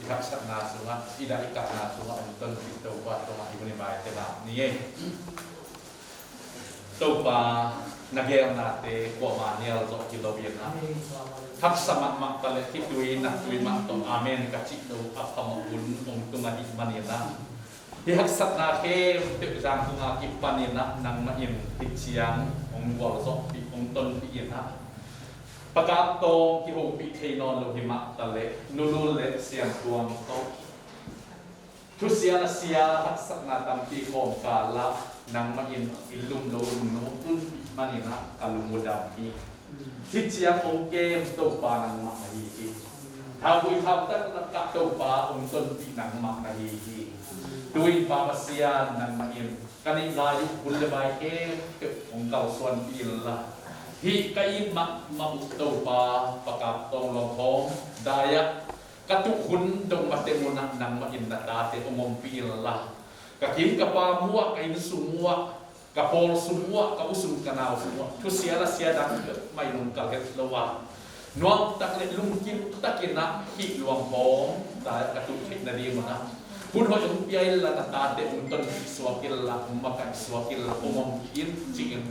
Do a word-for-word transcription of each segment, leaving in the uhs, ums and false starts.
Haksatna sungah, i dah i kapna sungah hong tonpih Topa tungah i hun i maite ngak ni ei. Topa, na geelnate kuamah nial zawh hi lo in ah, haksa mahmah ka leh khitui naktui mah tawh amen ka cih lo a phamawh hun hong tung ahih manin ah, hih haksatna khempeuh zang tungah kipanin ah nangmah in hih ciang hong gualzawhpih, hong tonpih in ah, Pa Kap Tawng kihopih thei nawn lo hi mah ta leh, Nu Lul le Siang Tuang tawh thusia nasia haksatna tampi kawmkal ah nangmah in i lum lo lungnuam tunpih manin ah ka lung uh dam hi. Hih ciang hong kem Topa nangmah na hi hi. Thauvui thautat lakah Topa hong tonpih nangmah na hi hi. Tu-in Pa Pasian, nangmah in ka neih lai uh hun le bai khempeuh hong kalsuanpih inla, hih ka it mahmah uh Topa, Pa Kap Tawng luang khawm dai-ah ka tuh hun dong mateng un ah nangmah in na tate hong ompih inla, ka kim ka pam uh ah, ka innsung uh ah, ka pawl sung uh ah, ka u sung ka nau sung uh ah thusia nasia dang mah in hong kal het lo a, nuamtak le lungkim takin ah hih luang khawm dai-ah ka tuh theih nading un ah hun hoih hong pia inla, na tate hong tonpih suak inla, hong makaih suak inla, hong ompih in, ci-in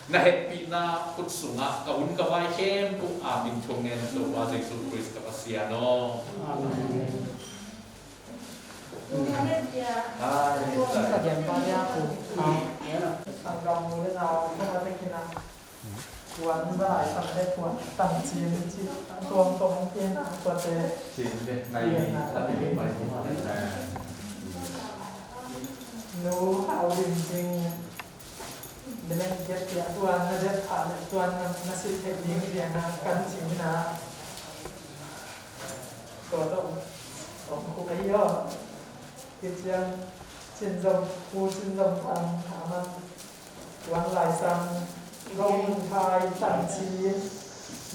na hehpihna khut sungah ka hun ka vai khempeuh amen thungen, Topa Jesu Khrist ka Pasian aw. Amen. Hai. Sanggam nu le nau, kong a tekin ah, tuan va lai sam le tuan tang cin ci, tuang tong kien a tuate. Cin le nai ni, a ti ni mai ni. Nu Hau Lim Cing. Beleng kiat kiat tuan na dep pha le tuan na, na silh theih ding piang a kan cing na. Tua tawh om kuk ahi aw. Kiciang Cin Zom, Pu Cin Zom Thang, Thang Man, Puan Lai Sang, Gau Mun Thai, Tang Cin,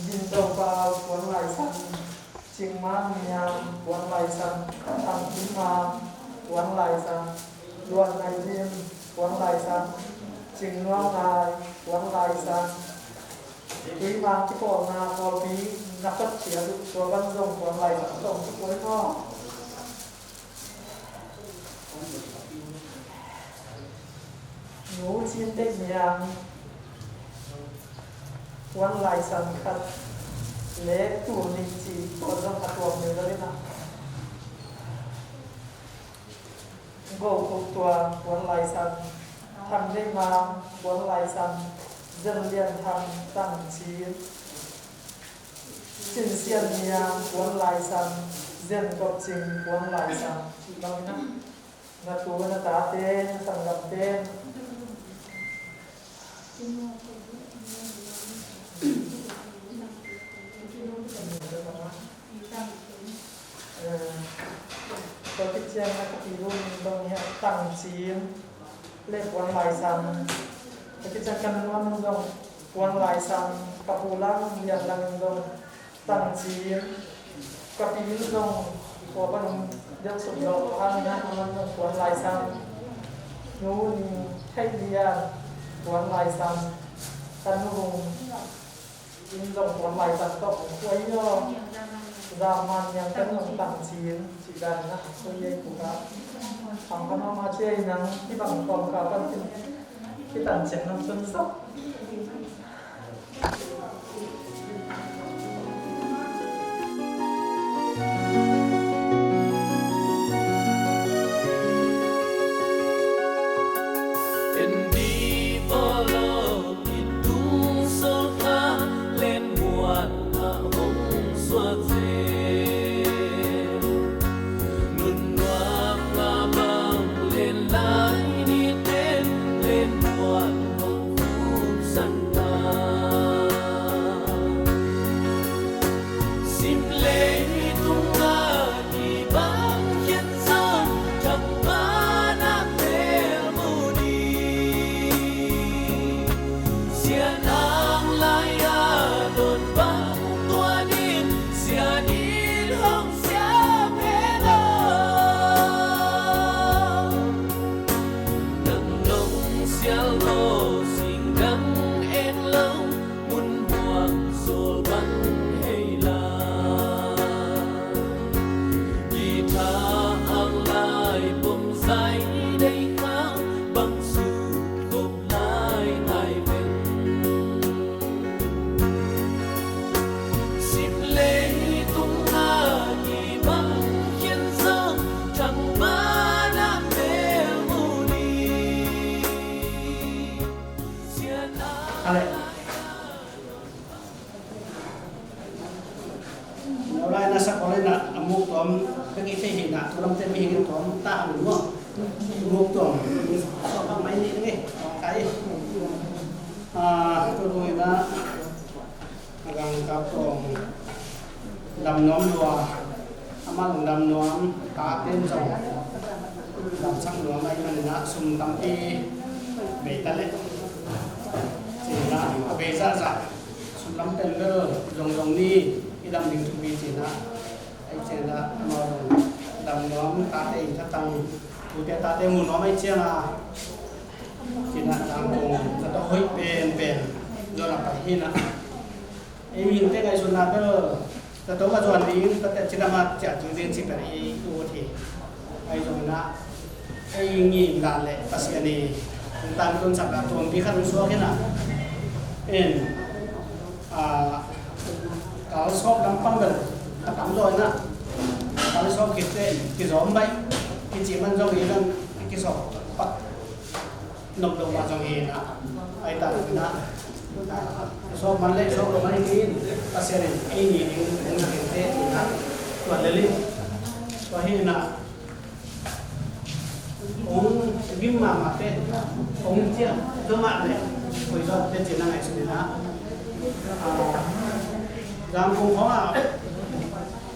Din Do Pau, Puan Lai Sang, Cing Mang Niang, Puan Lai Sang, Thang Kim Mang, Puan Lai Sang, Luan Nai Lim, Puan Lai Sang, Cing Nuang Nai, Puan Lai Sang, Tui Mang Kipawlna, Pawlpi na khat ciat uh, tua bang zong Puan Lai Sang tawh kipuai maw? Nu Cin Teih Niang, Puan Lai Sang khat le tul nih ci, tua zong a tuam neu lo in ah. Go Kok Tuang, Puan Lai Sang, Thang Deih Mang, Puan Lai Sang, Zen Lian Thang, Tang Cin, Cin Sian Niang, Puan Lai Sang, Zen Kop Cing, Puan Lai Sang, cih bang in ah. Na tu na tate, na sanggamte. Eh, tua khit ciang na ka pi Lun Dong hi a, Tang Cin le Puan Lai Sang. Tua khit ciang ka nu Nuam Lun Dong, Puan Lai Sang, ka pu Lang Lian Lang Dong, Tang Cin, ka pi Lun Dong, tua pan um deuh suk lo, Ang Nang Nuam Dong, Puan Lai Sang, Nu Ning Theih Lian, Puan Lai Sang, ka nu Hung in zong Puan Lai Sang tawh hong kuai aw. Zam Man Niang kan zong Tang Cin cih dan in ah kuai ei puk ah. Kham kha mahmah ci ei nang, hih bang kawmkal pan kin, hih tan ciang nang cun zong. Lai na sa ko lai na a muk tuam ka ki thei hi na, tu lam te mi hi tuam ta a mun mo. Muk tuam. So pa mai ni nge. Kai. Ah, tu tu na. A gang kap tawng dam nuam lua, amah zong dam nuam, tate in zong damsak nuam ahih manin ah sum tampi bei ta leh. Ci-in ah a bei zahzah, sum lam pen bel zong zong ni, i dam ding thupi ci-in ah. Ahih ciangin ah amau zong dam nuam, tate in thatang, tute tate mu nuam ahih ciangin ah, ci-in ah tangtung na tawh hoih penpen zon a pai hi-in ah. Ei mihingte ngaihsutna bel, tate ka zuan ding, tate cidam a ciah ding ding ci pen ei ut hi. Ahi zongin ah, ei ngim dan leh Pasian in tangtun sak a tuampi khat hong suak hi-in ah. En, a, kal sawp lampang bel a tam zaw in ah, kal sawp khit teh kizawm baih, kici man zong hi, zong kisawp pak nop lo mah zong hi-in ah, ahi ta in ah, sawp man leh sawp lo man hi-in, Pasian in ei ni ding hong na khin teh in ah, tua lel in, tua hi-in ah, hong gim mahmah teh, hong ciah zaw mah leh, koi zaw teh ci-in ah ngaihsun in ah, ah, Zangkong khawng ah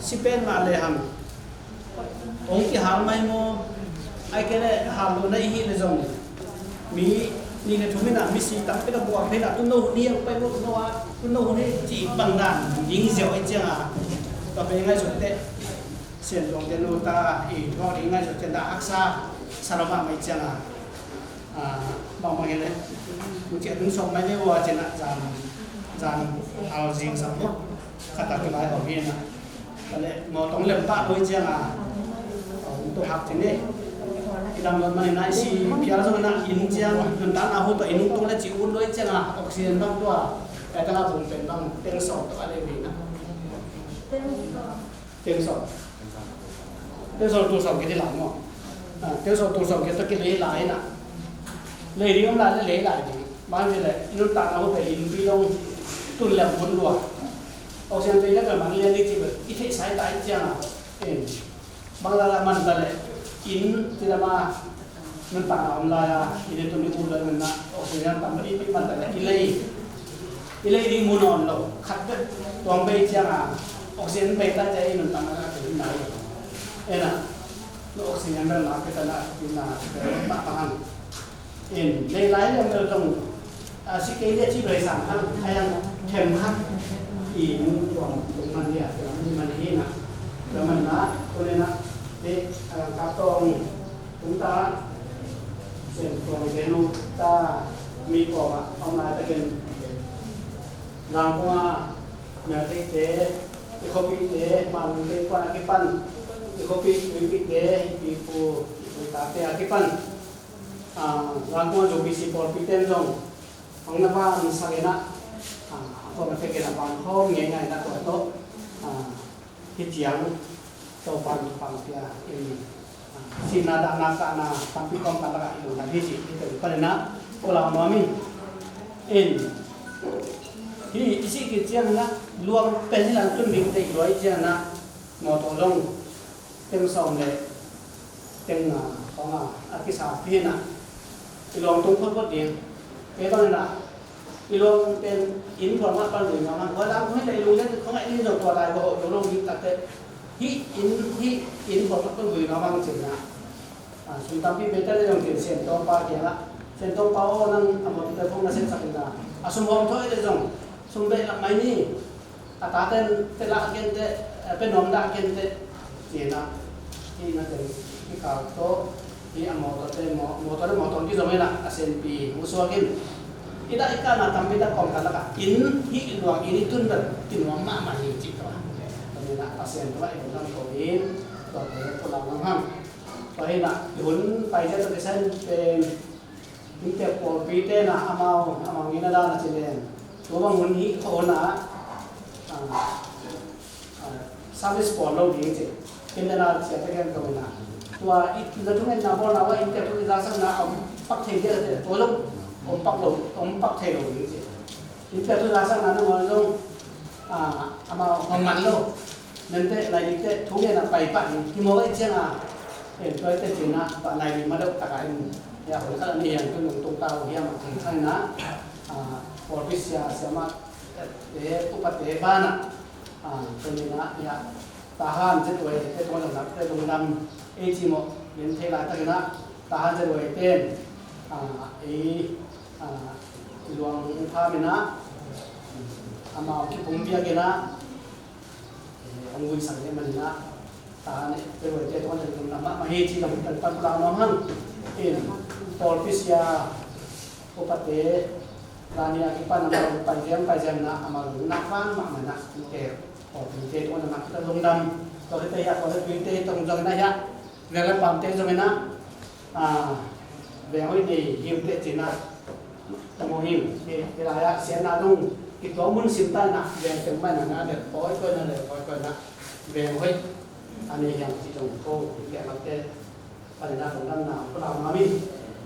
si pen mah lehang, hong kihal mai maw? Ahih kei leh hal lo na hih leh zong, mi nih le thum in ah misi tampi tak buak phei in ah, tu no hun hi hong pai maw, tu no a, tu no hun hi ci bang dan ding ziau ahih ciangin ah, tua pen ngaihsut teh, Sian tuang te nu ta i thawk ding ngaihsut ciang dah haksa sa lo mahmah ahih ciangin ah, ah, bangmah hi leh, mu ciah dun sawm mai ve ua ci-in ah, zan, zan al zing sam maw, khat a kilai hawm hi-in ah. Tua leh mawtaw hong lem pah lo ahih ciangin ah, hong tuk hak ci ni. I dam luat manin ah i si phial zongin ah, inn ciang nuntakna hu tawh inn hong tung leh ci ut lo ahih ciangin ah, oxygen bang tua, tua tang a bung pen bang teng sawm tawh a lei ve-in ah. Teng sawm. Teng sawm tul sawm kei ding lam maw? Ah, teng sawm tul sawm kei tawh kilei lai in ah. Lei ding om lai leh lei lai ding. Bang hang hiam cih leh i nuntakna hu pen innpi dong tun leh mun lua. Oxygen bei leh bel man lian ding cih bel i theihsa ta ahih ciangin ah. En. Bang la la man ta leh inn ci lam a nuntakna om lai a, inn i tun i ut lai man ah, oxygen tam i pih man ta leh i lei, i lei ding mu nawn lo, khat bek tuang bei ciangin ah, oxygen bei ta ciang i nuntakna a tun nai lo. En ah, na oxygen bel na pia ta na, na pia ta na, mah bang hang. En, lei lai leng bel zong, a, si kei leh ci bei sang hang, a yang them hang. I mu tuam tung man dia, tua man hi na. Tua man na, tua leh na, te, a, kap tawng tung ta, Sian tuang te nu ta, mi kawm ah, om lai takin, Zangkong ah, Myatek te, i khuapite, Manung te kuan a kipan, i khuapi, Tuipi te, i pu, i pu ta te a kipan. Ah, Zangkong a Zubisi pawlpi ten zong hong na vansak in ah, ah, a pawlpi ten a van khawm ngeingai in ah tua tawh, ah, hih ciang Topa'n thupha pia in, ah, sihna dahna kahna tampi kawmkal lakah i lungdam hi cih hih teng panin ah ko lau nuam ing. In hih i sih khit ciangin ah luang pen hi lang tun ding teh i luai ciangin ah mawtaw zong teng sawm le teng nga khawng a, a kisa pi in ah i luang tung photphot ding. Kei bang in ah i luang pen inn khual mah pan lui ngam hang. Khual dang khual le i lung le khual ngai ni zong tua lai ko ho zong long ding tak teh. Hih inn, hih inn khual mah pan lui ngam hang cin ah. Ah, sum tampi bei ta le zong cin Sian Tawng pa kiang ah. Sian Tawng pa aw nang a mawtaw te phone na set sak in ah. A sum hawm thaw i le zong sum bei lak mai ni. A tate te lah ken teh, a pe nuam dah ken teh, ci-in ah, hih na teng, hih kal tawh, hih a mawtaw te, maw-, mawtaw le mawtaw kizom in ah, a senpi hong suak in. I dah i kahna tampi tak kawmkal lakah, inn hih luang inn i tun bel, ti nuam mahmah hi cih tawh. Tua in ah, Pasian tungah i lungdam ko in, tua tawh ko lau ngang hang. Tua hi in ah, i hun pai ciang tawh kisai pen, Inntek pawlpi te na amau, amau ngeina dan a ci leng. Tua bang hun hi khawng hun ah, ah, ah, service pawl lo ding ci. Ken le na sia te ken ko na. Tua i na thungetna bawlna ah inntek thu i zaksakna om pak thei ding a ci. Tua zong om pak lo, om pak thei lo ding ci. Inntek thu zaksakna nangawn zong, ah, amau hong man lo. Nente, nai li te thu ngen a pai pah in kimawl ahih ciangin, en tua te cina pa nai li ma deuh tak a in, ya, hoi khat a ni hiang tu nung tung tau hiam a thei khan na, a, pawlpi sia, siamah te, upate banah, a, tua ni na, ya, Tahan Z Y A te tua lungdam, te lungdam ei ci mawh, len thei lai takin a, Tahan Z Y A ten, a, ei, a, luang pha min a, amau kipum biak in a, eh, hong vuisak ding manin ah, ta ne, te voi te tuan te tung na mah mah hi ci lam kan pan pula nuam hang. In, pawlpi sia, upate, la ni a kipan amau pai ziam, pai ziam na, amau lungnak vang mahmah na, te, pawlpi te tuan na mah kita lungdam, tua te ya, tua te tui te tong zong na ya, veng le pam te zong na, a, veng hoih nei hi uh teh cin ah, tamo hi uh, hi, hi lai ah siatna zong kituak mun sim ta in ah, veng teng mah in ah na, lel kawikawi na, lel kawikawi na, veng hoih a nei hiam cih zong ko, hi piak mak teh, pan in ah lungdamna ko lau mah mi.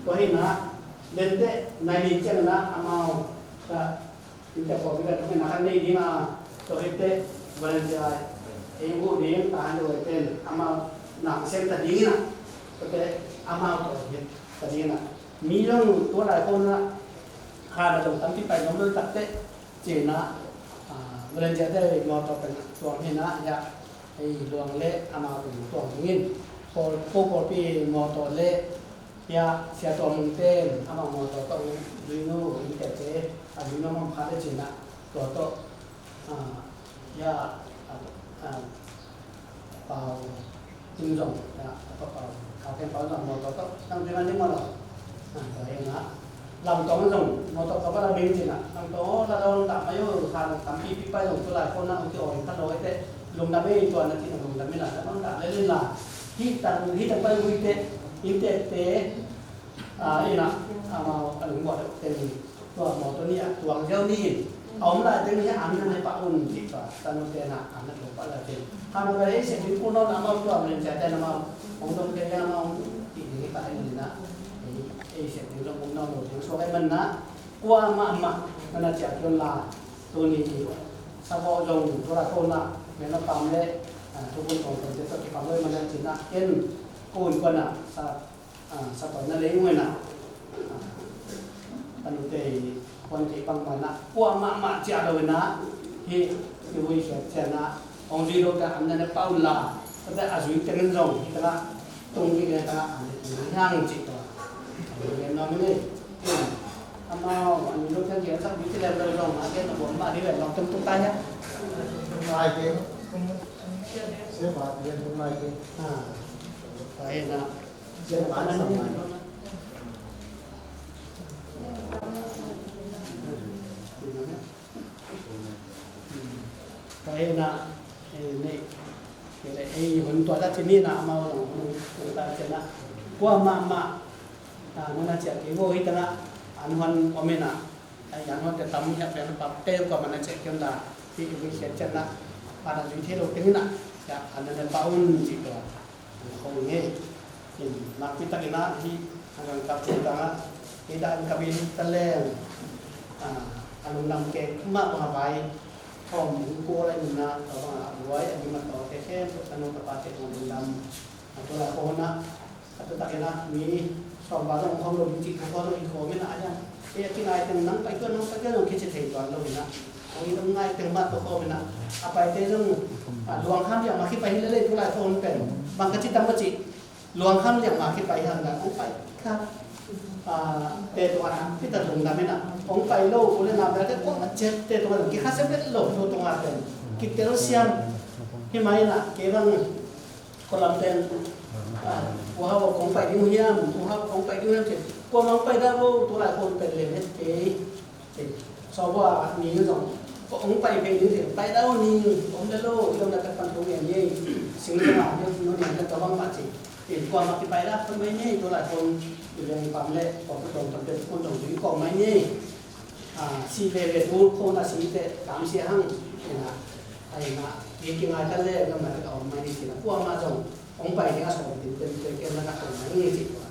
Tua hi in ah, len teh nai ni ciang in ah, amau, ka, Innte pawlpi kan thong in a khan nei ding a, tua hi teh volunteer ei uh ding, ta han deuh pen amau na sem ta ding in a, tua teh amau tua hi ta ding in a. Mi zong tua lai khawng a, khan a zong tampi pai nuam lo tak teh, cin a, a, volunteer te mawtaw pen tuang hi in a, ya, ei luang le amau pen tuang ding in, pawl, ko pawlpi mawtaw le, ya, Sia Tuam Mung ten amau mawtaw tawh Zuinu, innte te, a Zuinu mawng khat le cin a, tua tawh, a, ya, a, a, Pau in zong, ya, a, Pau, Pau, Kau Ken Pau in zong mawtaw tawh, tang pi man ding maw lo. A, tua hi na. Lamtong in zong mawtaw tawh ka la ding cin a. Lamtong aw, la dong dah mai uh, khan tampi pi pai zong tu lai khawng na, ong ti aw in khan lo hi teh. Lungdam ei tua na cin a lungdam ei la, la dong dah le le la. Hi tang, hi tang pai uh hi teh, innte te, a, ina, amau, a lungmuang deuh teng, tua mawtaw ni a tuang ziau ni in, a om lai teng hi a, an na ne pah un, cih tua, tanu te na, an na tuang pah lai teng. Khan a ka hei sep ding kul nawn amau tua, men cia te na amau, hong dong te na amau, cih ding hi pah in na, ei, ei sep ding zong kul nawn lo ding suak ei man na, kua mahmah, na na cia kion la, tuni, sa bawh zong, tua la ko na, men na pam le, a, tu kun kong kong te tua ki pam lo ei man na cin na, ken, ko un kua na, sa, a, sa tawh na lei uh in a, a, a nu te i kuan kei pang man a, kua mahmah ciah lo in a, hi, hi vui khiat ciah na, hong zui lo te an na ne pau la, tua te a zui teng in zong, hi teng a, tung hi teng a, an ne tung hi hang cih tua. A nu gen nuam hi ni. Amau, a nu lo te gen sak vui ci lem lo zong, a gen na buam mah hi lem lo tung tung tai hia. Tung lai kei. Sia ba, gen tung lai kei. A, tua hi na. Tua hi na, eh, nei, kei le, eh, hun tua ta cin hi na, amau zong hun tua ta cin na. Kua mahmah, a, nana ciah kei vo hi ta na, an hun om hi na. Ai, yang hon te tam hiak pen pap te kua mana cek kion da, ti i siat cen na, pada zui thei lo teng na, ya, an na pa un ci tua. Ko nge, in, nak pi tak ina hi, a gang kap ci tang a, i da an kap i ta leng, a, a lungdam kei ma ko ha bai, thom ko lai na, ka ba a buai, a ni ma to te ken, ka no ka pa te ko lungdam, a to la ko na, A tu takin ah mi sawm val zong om lo ding cih thu khawng zong i khawm in ah, a hian ei a kingai teng nang pai tuan, nang pai tuan zong kici thei tuan lo in ah, kong i ngai teng mah tawh khawm in ah, a paite zong, a, luang kham liang mah kipai hi lel ei, tu lai khawng pen bang ka ci tam ka cih, luang kham liang mah kipai hi hang dan hong pai kha. A, te tua na, pi ta lungdam in ah, hong pai lo u le nau belte kuamah ciat te tua zong kikha sia vet lo, tu tua pen kitel siam hi mah in ah, kei bang Ko lam pen, ah, U Hau kong pai ding uh hiam, U Hau kong pai ding uh hiam ci. Kuamah hong pai dah vo, tu lai kong pai leng het kei. Ci. Sawlbua ni zong, kong pai pen ding ci, pai dah vo ni, om le lo, i om le tak pan tung en ni. Sing le ma, ni, nu ni, ni, tua bang mah ci. Ci, kuamah kipai dah, kong mai ni, tu lai kong, i leng pam le, kong pai tong, tong, tong, tong, tong, kong mai ni. Ah, si veve tu, kong na si te, tam si hang, ina, ai na, ki, kingai ta le, gam na ka om mai ni si na, kuamah zong, hong pai ding a sawm tin, tem, tem, kem na ka om mai ni si tua.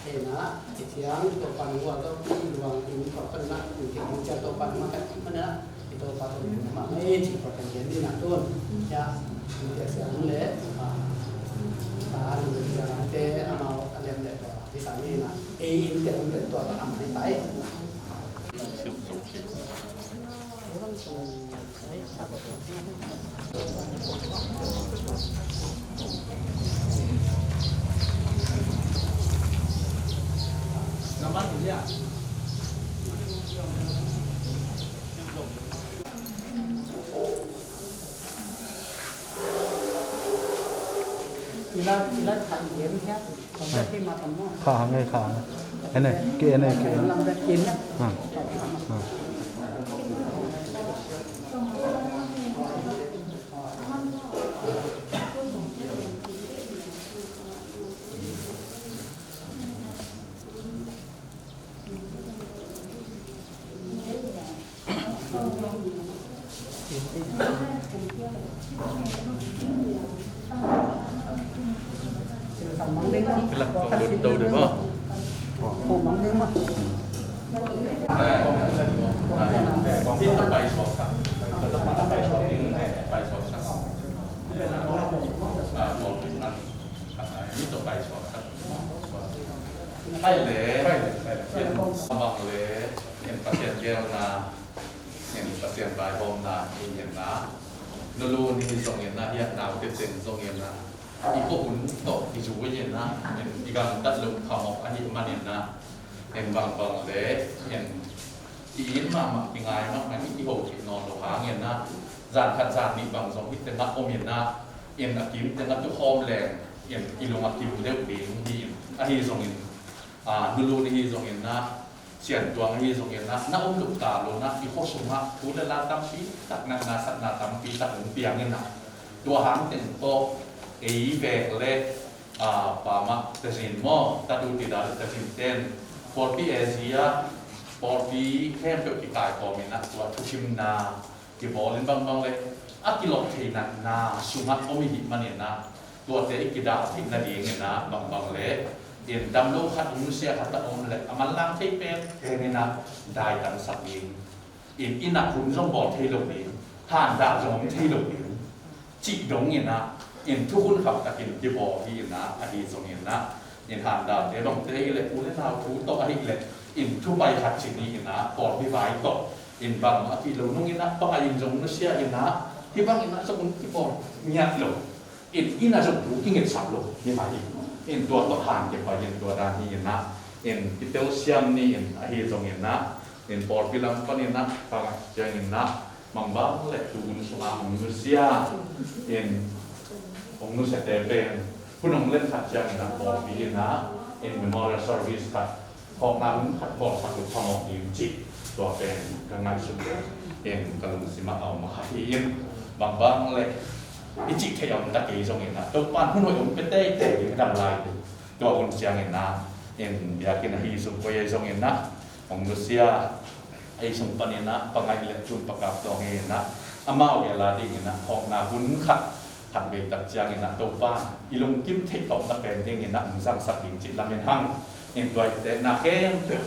Ina, i ciang, Topa nung ua, Topa nung ua, in, Topa na, in, ki, hong ciang, Topa nung ua, ka, ma na, i Topa, Topa nung ua, ma, ma, e, si tua, kan, gen, ni na, tun. Ya, in te siang le, ah, ta in te siang te amau a lem le tua, di sa ni na, ei in te hong le tua ta am hai tai. Khang hang ei, khang hang ei. Ene, ki ene, ki ene. Ah. Ah. Hai le, hai le, hai le. Bang le, en Pasian gelna, en Pasian vaihawmna, en na. Nulu ni zong en na, hiah naute teng zong en na. I khuahun tawh i zu en na, en i gangtat lo phamawh ahih manin na. En bangbang le, en i it mahmah, i ngai mahmah, i ho thei nawn lo hangin na. Zan khat zan nih bang zong hih tengah om in na. En a kim tengah tukhawm leng, en i lung a kim deuh ding hi in. Ahi zongin, a, nulu ni hi zongin na, siantuang hi zongin na, na om luk ta lo na, i khua sungah thu le la tampi tak, na, na satna tampi tak hong piang in na. Tua hang teng tawh, ei vek le, a, pamah tazin maw, tatu ti da le tazin ten, pawlpi Asia, pawlpi khempeuh kikaikhawm in na, tua thuthimna, kibawlin bangbang le a kilawh thei natna sungah om i hih manin ah, tuate i kidal theih nadingin ah bangbang le in dam lo khat, nusia khat a om le a manlang thei pen pen in ah daitangsak ding. In, inn ah hun zong bawl thei lo ding, handah zong om thei lo ding. Cih dongin ah, in thukhun khap takin kibawl hi in ah, ahi zongin ah, in handante bangte hi leh, u le nau thu tawh ahih leh, in thupai khat ci ni in ah, pawlpi vai tawh, in bangmah a kih lo nung in ah, bang a in zong nusia in ah, hih bangin ah zong kibawl ngiat lo. In, in a zong thu kingitsak lo, hih mah hi. In tua tawh han kipai in tua dan hi in ah, in kitel siam ni in, ahi zongin ah, in pawlpi lam panin ah, bang a ciangin ah, Mangbang le tu hun sungah hong nusia in, hong nusiate pen hun hong let khat ciangin a pawlpi in ah, in memorial service khat, hawkna hun khat bawlsak uh phamawh ding cih, tua pen ka ngaihsut in ka lungsim ah a om khat hi in, bangbang le i cih theih a om ta kei zongin ah, Topa'n hun hoih hong pia teitei ding a dam lai tu, tua hun ciangin ah, in biakinn ahi sung koi ahi zongin ah, hong nusia, ei sung panin ah, pangaih le tun pakap tawng hi in ah, amau gel a dingin ah, hawkna hun khat, khat vei tak ciangin ah, Topa, i lungkim theih tawh na pen dingin ah, hong zangsak ding cih lamen hang, in tua i tehna khempeuh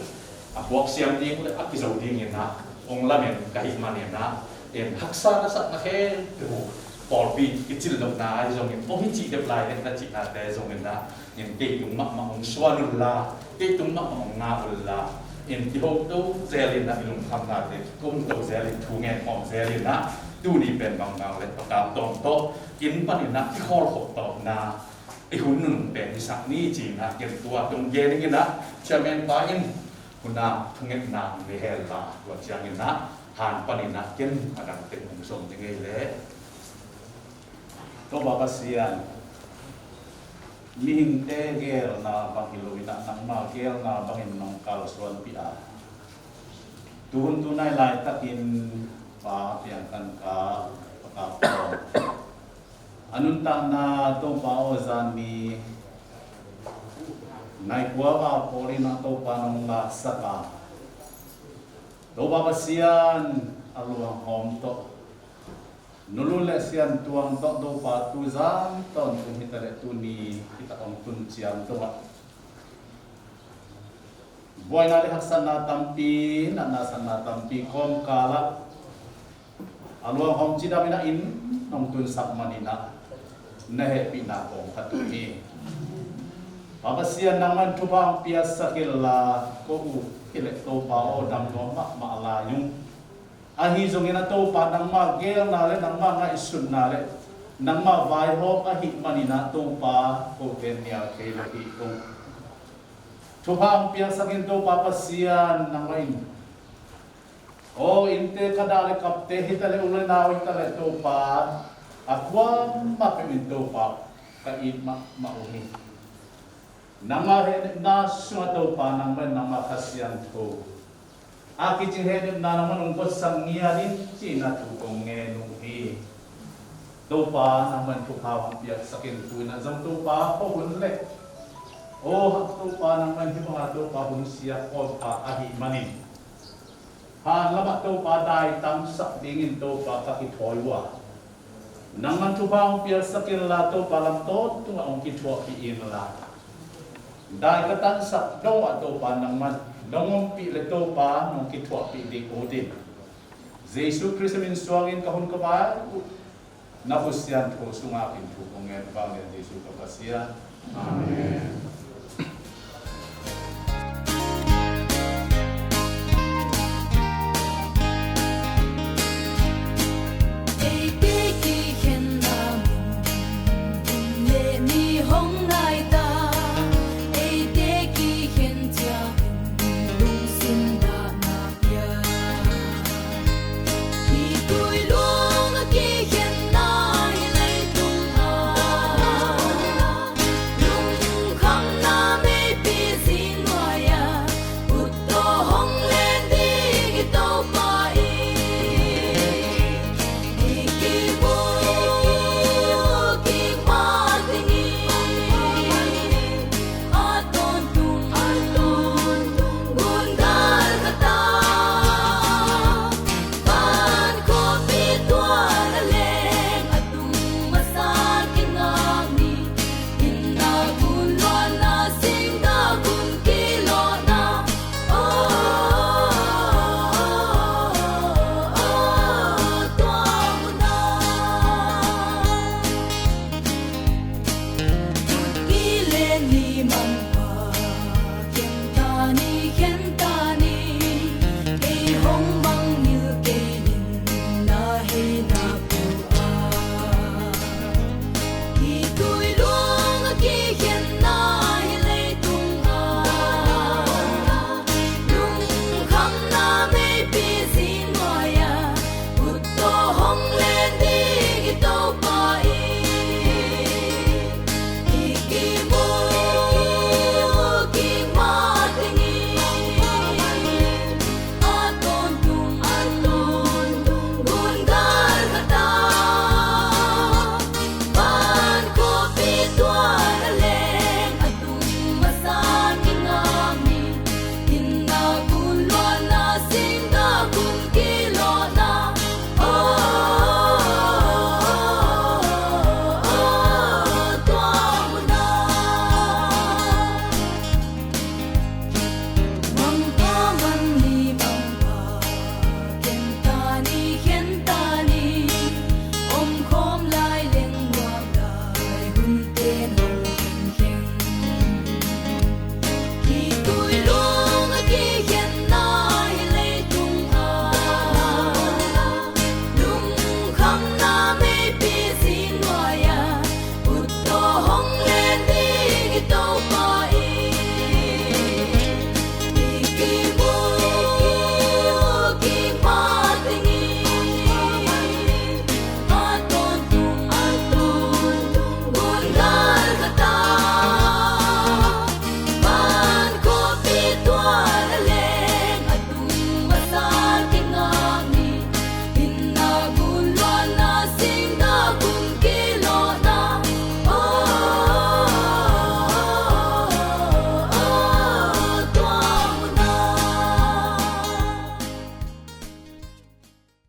a puak siam ding le a kizo dingin ah, hong lamen ka hih manin ah, in haksa na sakna khempeuh, pawlpi kicin lohna ahi zongin, hong hi cih deuh lai le na cihnate zongin ah, in kei tung mahmah hong suan unla, kei tung mahmah hong ngak unla, in kihoto zel in ah, i lungkhamnate kikum to zel in, thu ngen khawm zel in ah, tuni pen bangbang le pakap tawng tawh, inn panin ah kikhawl khop tawpna i hun nunung pen hisak ni ci in ah, ken tua tung gen in ah, chairman pa in hun ah thungetna hong nei hen la, tua ciangin ah han panin ah ken a dang teng hong zom ding ei leh. Topa Pasian, mihingte geelna bang hi lo in ah, nangma geelna bangin nong kalsuanpih a, tuhun tu nai laitakin pa piang kan ka pakap tawng. A nuntakna Topa aw, zan ni nai kua val pawl in ah Topa nong laksak a, Topa Pasian, a luanghawm tawh, nulu le siantuang tawh Topa tu zan tawntung hi ta leh tuni hi ta hong tun ciang tungah, buaina le haksatna tampi, natna satna tampi kawmkal ah, a luanghawm cidam in ah, in hong tunsak manin ah na hehpihna kong ka tun hi. Pa Pasian, nangman thupha hong piaksak inla, ko u hi leh Topa aw, dam nuam mahmah lai ung. Ahi zongin a Topa, nangma geelna le nangma ngaihsutna le nangma vaihawm ahih manin ah Topa, kote nial thei lo hi ung. Thupha hong piaksak in Topa Pasian, nangmah in aw, innte ka dah le kapte hi ta le, u le nau hi ta le Topa, a kuamah peuh in Topa ka it mahmah uh hi. Nangma hehnepna sungah Topa, nangmah in nangma Kha Siangtho a kicing hehnepna nangman hong kotsak ngiat in ci-in a thu kong ngen uh hi. Topa, nangman thupha hong piaksak in, tu-in ah zong Topa, khuahun le aw, Topa, nangman hih banga Topa hun siak kawmkal ahih manin, han lamah Topa daitangsak dingin Topa ka kithawi uh a, nangman thupha hong piaksak inla, Topa, lam tawntungah hong kithuahpih inla, dai ka tansak dongah Topa, nangman nong ompih le Topa, nong kithuahpih ding ut in, Jesu Khrist min suangin ka hun ka vai uh na Kha Siangtho sungah kin thu kong ngen, vanglian Jesu ka Pasian. Amen.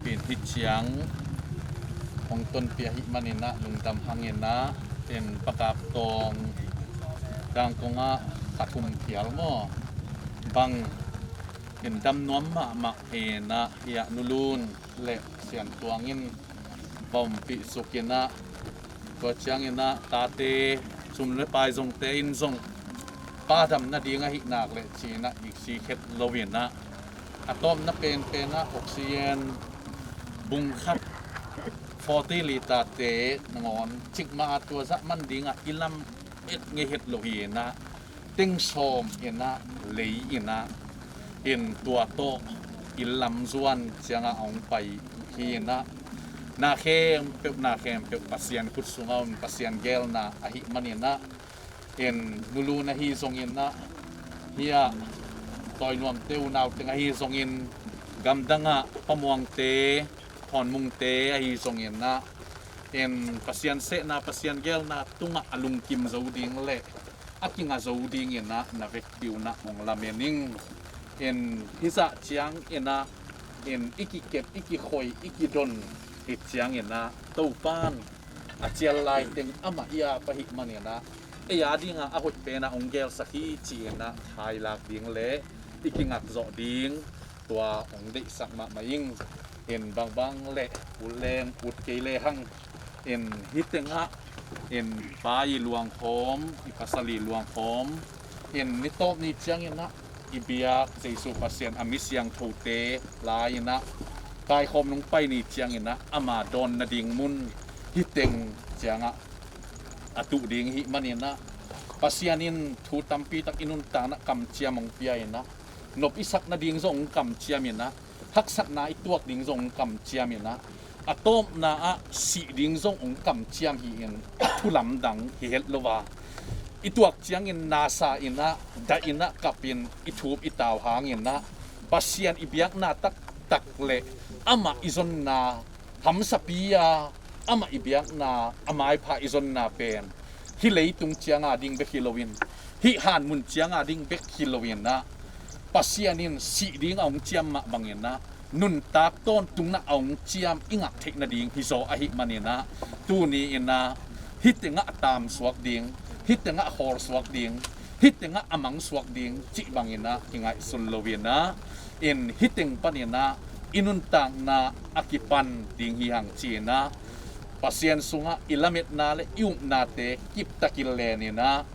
Pen hih ciang hong tonpih ahih manin ah lungdam hangin ah, pen pakak tawng dang kong ah khat um phial maw? Bang pen dam nuam mahmah hen ah, hiah Nu Lun le Sian Tuang in va ompih suk in ah, tua ciangin ah tate, sum le pai zongte in zong padam nading ahih nak leh ci-in ah i sik het lo in ah, a tawpna penpen ah oxygen bung khat forty litre-te nangawn cikmah ah tua zah man ding ah i lam et ngei het lo hi in ah, teng sawm in ah, lei in ah, in tua tawh i lam zuan ciang ah a hong pai hi in ah, na khempeuh, na khempeuh Pasian khut sungah om, Pasian geelna ahih man in ah, in nulu na hi zong in ah, hi ah, tawinuamte unau teng ahi zongin, gamdang ah pamuangte, thawnmungte ahi zongin ah, in Pasian sehna, Pasian geelna tungah a lungkim zo ding le a kinga zo ding in ah na vekpi un ah hong lamen ing. In hih zah ciangin ah, in i kikep, i kikhoi, i kidon hi ciangin ah, Topa'n a cial lai teng amah i ap ahih man in ah, ei a ding ah a hoih pen ah hong geelsak hi ci-in ah thailak ding le i kingak zawh ding, tua hong deihsak mahmah ing. In bangbang le ut leng ut kei le hang, in hih teng ah, in pa i luangkhawm, i pasal i luangkhawm, in ni tawp ni ciangin ah i biak Jesu Pasian a mi siangthote la in ah, kaikhawm nong pai ni ciangin ah ama dawn nading mun hih teng ciang ah a tuh ding ahih man in ah, Pasian in thu tampi tak i nuntakna kamciam hong pia in ah, nop i sak nading zong hong kamciam in ah, haksatna i tuak ding zong hong kamciam in ah, a tawpna ah sih ding zong hong kamciam hi in, a thu lamdang hi het lo a, i tuak ciangin nasa in ah, dah in ah, kap in, i thup i tau hang in ah, Pasian i biakna taktak le amah i zonna hamsapi a, amah i biakna, a maipha i zonna pen hih leitung ciang a ding bek hi lo in, hih hanmun ciang a ding bek hi lo in ah, Pasian in sih ding a hong ciam mah bang in ah, nuntak tawntung in ah a hong ciam i ngah theih nading hi zaw ahih man in ah, tuni in ah hih teng ah a taamsuak ding, hih teng ah a khawlsuak ding, hih teng ah a mangsuak ding cih bang in ah kingaihsun lo in ah, in hih teng pan in ah i nuntakna a kipan ding hi hang ci in ah, Pasian sungah i lametna le i upnate kiptak in len in ah,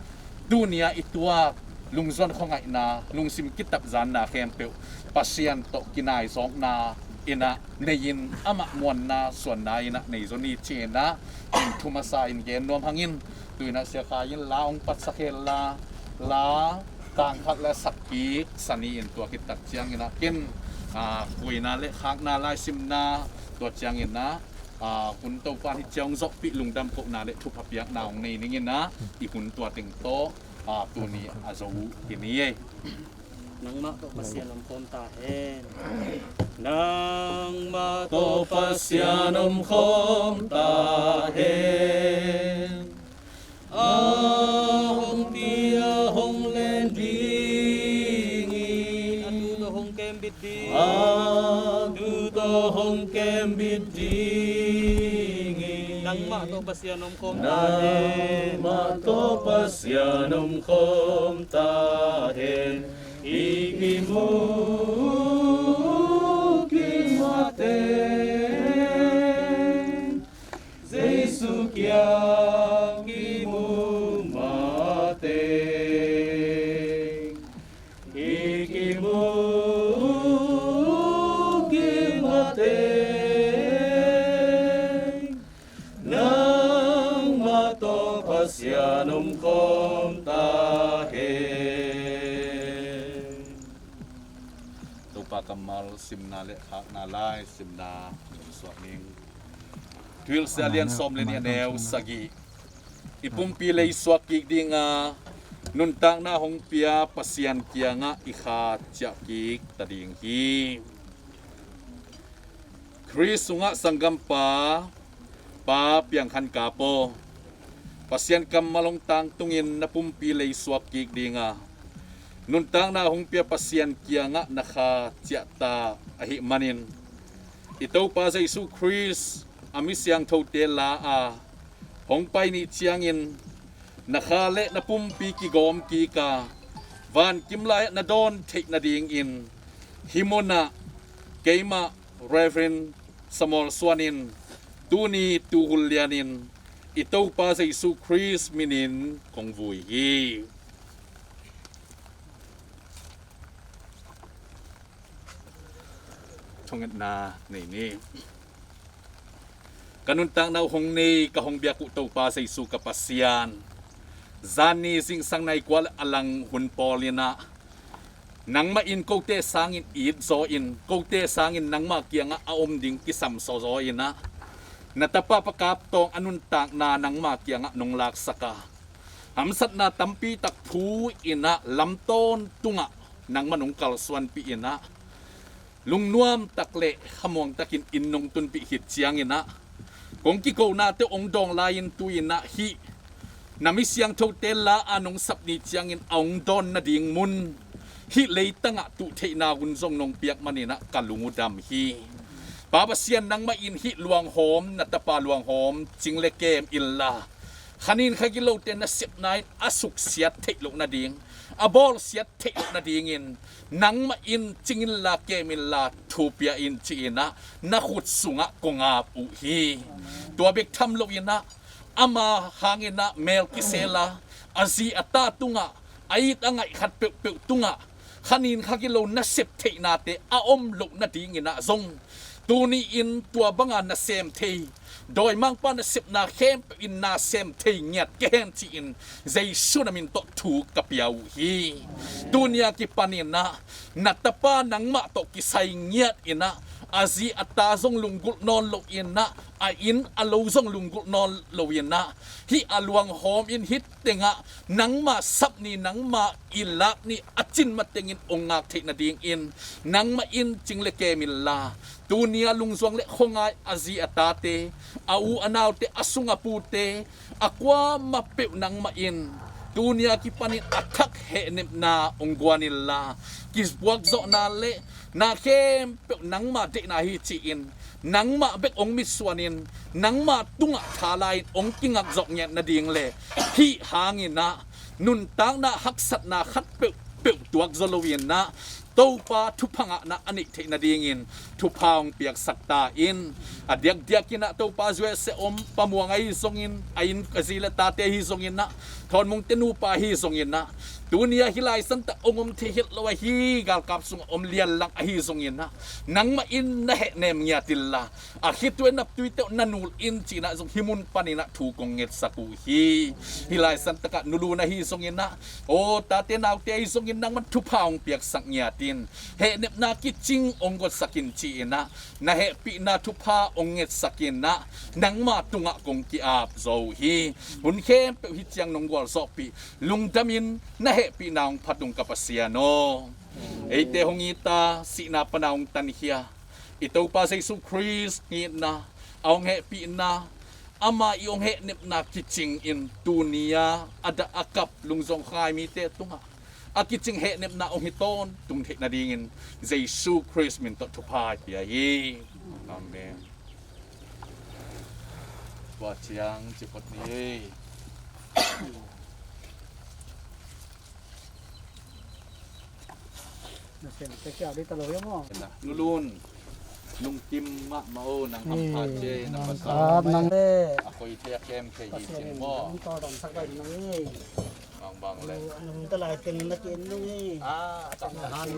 tuni a i tuak lungzuan khuangaihna, lungsim kitapzanna khempeuh Pasian tawh kinaizawkna in ah nei in, amah muanna suanna in ah nei zaw ni ci in ah, in thu masa in gen nuam hang in, tu in ah Sia Khai in la hong patsak hen la, la tang khat le sak kik sa ni in, tua khit tak ciangin ah ken, a, kuina le khakna laisimna, tua ciangin ah, a, hun Topa'n hih ciang hong zawhpih lungdam kohna le thupha piakna hong nei ning in ah, i hun tua teng tawh, a, tuni a zo hi ni ei. Nangmah tawh Pasian omkhawm ta hen. Nangmah tawh Pasian omkhawm ta hen. A hong pia hong len ding hi. A tu tawh hong kembit ding. A tu tawh hong kembit ding hi. Nangmah tawh Pasian omkhawm ta hen. Nangmah tawh Pasian omkhawm ta hen. I kimu kik mah teng, Jesu kiang kimu mah teng, i kimu kik mah teng, nangmah tawh Pasian omkhawm ta hen. Topa kammal simna le khakna laisimna hong suak ning. Thuhilhsia lian sawm le nih, a neu sagih. I pumpi leisuak kik ding a, nuntakna hong pia Pasian kiangah i kha ciah kik ta ding hi. Khrist sungah sanggampa, Pa Piang Khan Kap aw, Pasian kammal hong tangtungin na pumpi leisuak kik ding a, nuntakna hong pia Pasian kiangah na kha ciah ta ahih manin, i Topa Jesu Khrist a mi siangthote la a hong pai ni ciangin, na kha le na pumpi kigawm kik a, vankim lai-ah na dawn theih nadingin, hih munah keimah Reverend Samuel Suan in Tuni tuhul lianin i Topa Jesu Khrist minin kong vui hi. Thungetna nei ni. Ka nuntakna uh hong nei, ka hong biak uh Topa Jesu ka Pasian, zan ni zingsang nai kua le a lang hun pawl in ah, nangmah in kote sangin it zaw in, kote sangin nangmah kiangah a om ding kisam zaw in ah, na tapa Pa Kap Tawng a nuntakna nangmah kiangah nong laksak a, hamsatna tampi tak phu in ah, lam tawntungah nangmah nong kalsuanpih in ah, lungnuam tak le khamuang takin inn nong tunpih khit ciangin ah, kong kikonate hong dawng lai-in tu-in ah hih na mi siangthote la a nong sap ni ciangin a hong dawn nading mun, hih leitangah tuh theihna hun zong nong piak manin ah ka lung uh dam hi. Pa Pasian, nangmah in hih luanghawm, na tapa luanghawm cing le kem inla, khanin khagilote nasepna in a suksiat theih loh nading, a bawlsiat theih loh nadingin, nangmah in cing inla kem inla thu pia in ci-in ah na khut sungah kong ap uh hi. Tua bek tham loin ah, ama hangin ah mel kisel a, a zi a ta tungah, a it a ngaih khat peuhpeuh tungah khanin khagilo nasep theihnate a om loh nadingin ah zong, tuni-in tua banga nasem thei, dawimangpa nasepna khempeuh in nasem thei ngiat kei hen ci-in Jesu na min tawh thu ka pia uh hi. Tuni a kipanin ah na tapa nangmah tawh kisai ngiat in ah, a zi a ta zong lunggulh nawn lo in ah, a inn a lo zong lunggulh nawn lo in ah, hih a luanghawm in hih tengah nangmah sap ni, nangmah i lak ni a cin matengin hong ngak theih nadingin nangmah in cing le kem inla, tuni a lungzuang le khuangai a zi a tate, a u a naute, a sung a pute, a kuamah peuh nangmah in tuni a kipanin a thak hehnepna hong guan inla, kibuakzawhna le na khempeuh nangmah deihna hi ci-in, nangmah bek hong mitsuanin, nangmah tungah tha la-in hong kingakzawh ngiat nading le, hih hangin ah nuntakna haksatna khat peuhpeuh tuakzaw lo-in ah, Topa thupha ngahna a neih theih nadingin thupha hong piaksak ta in. A diakdiakin ah Topa, U S A om Pa Muang ahi zongin, a inn a zi le tate ahi zongin ah, Thawn Mungte nupa ahi zongin ah, tuni a hih lai santak hong om thei het lo ahi, galkap sungah om lianlang ahi zongin ah, nangmah in na hehnem ngiat inla, a khitui a naptuite uh na nul in ci-in ah zong hih mun panin ah thu kong ngetsak uh hi. Hih lai santakah Nu Lun ahi zongin ah, aw tate naute ahi zongin nangman thupha hong piaksak ngiat in, hehnepna kicing hong guatsak in ci-in ah, na hehpihna thupha hong ngetsak in ah, nangma tungah kong ki-ap zo uh hi. Hun khempeuh hih ciang nong gualzawhpih, lungdamin na hehpihna hong phat ung ka Pasian aw. Eite hong it a, sihna pana hong tankhia i Topa Jesu Khrist itna, a hong hehpihna, ama i hong hehnepna kicingin tuni a a dah a kap lungzong khai mite tungah a kicing hehnepna hong hi tawntung theih nadingin Jesu Khrist min tawh thupha i pia hi. Amen. Tua ciang ci phot ni ei. Nasem te kia di talo ya mo. Nu Lun, lungkim mahmah o, nang hampha ci ei, nang pasal nang le a koi thei a kem thei hi ci ei maw. Nang tawldamsak bai nang ei. Bangbang le. Nang ta lai teng na ki en nung ei. Ah, tak na han.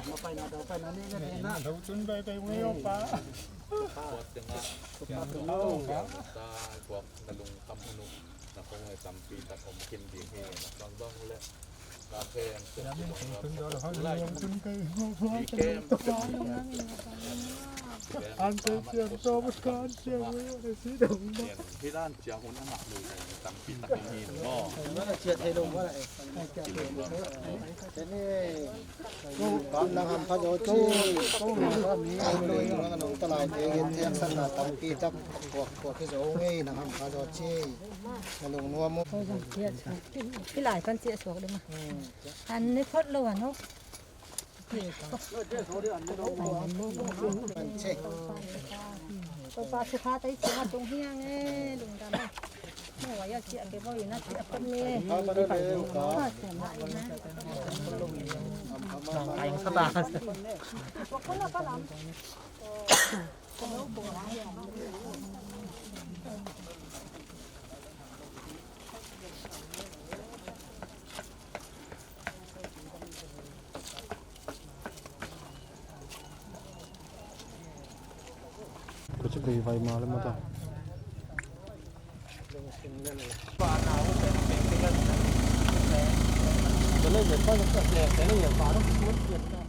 Mapaina daupaina ni le na. Lo tun bai bai mo pa. Kuak tengah. Kuak tengah. Kuak na lungkham hun uh. Na kong e tampi tak om khin ding hi, na bangbang le. Na khem, an te siam to, an siam to, an siam to. Hi dan ciang hun a ngah lo tampi tak om hi maw. Nang hampha zaw ci. Nang talaite gentehna tampi tak puak puak hi zaw ngei, nang hampha zaw ci. Na lungnuam uh. Hih lai pan ciah suak ding a. An ne phot lo an hok. Topa thupha tei ciang a tung hiang e, lungdam e. Mo wa ya ciah ke bo ina ciah pom ni e. Ai, sa ta. Ko ci bei vai ma le ma ta. Ba na u pe pe pe ya. Ko le le pa le pa le le ya ba no.